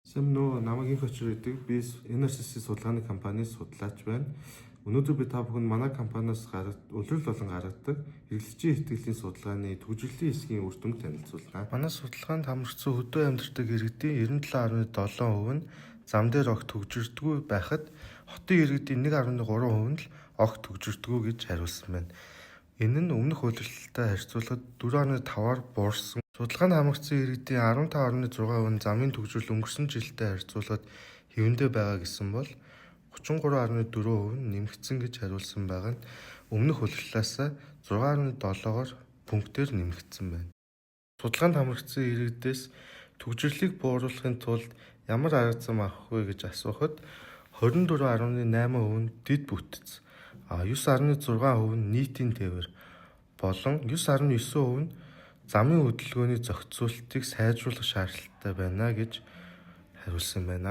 Сайн уу, намайг Инх Очир гэдэг. Би NRCC судалгааны компанийн судлаач байна. Өнөөдөр би та бүхэнд манай компаниас улирал болон гаргадаг хэрэглэгчийн итгэлийн судалгааны түгжрэлийн хэсгийн үр дүнг танилцуулна. Манай судалгаанд хамрагдсан хөдөө амьдардаг иргэдийн 97.7% нь зам дээр огт түгжирдэггүй байхад хотын иргэдийн 1.3% нь л огт түгжирдэггүй гэж хариулсан байна. Энэ нь өмнөх улиралтай харьцуулахад 4.5-аар буурсан. Судалгаанд хамрагдсан иргэдийн 15.6% нь замын түгжрэл өнгөрсөн жилтэй харьцуулахад хэвэндээ байгаа гэсэн бол 33.4% нь нэмэгдсэн гэж хариулсан байгаа нь өмнөх улирлаас 6.7-оор пунктээр нэмэгдсэн байна. Судалгаанд хамрагдсан иргэдээс түгжрэлийг бууруулахын тулд ямар арга зам авах вэ гэж асуухад 24.8% нь дэд бүтэц, 9.6% нь нийтийн тээвэр болон 9.9% нь замын хөдөлгөөний зохицуулалтыг сайжруулах шаардлагатай байна гэж хариулсан байна.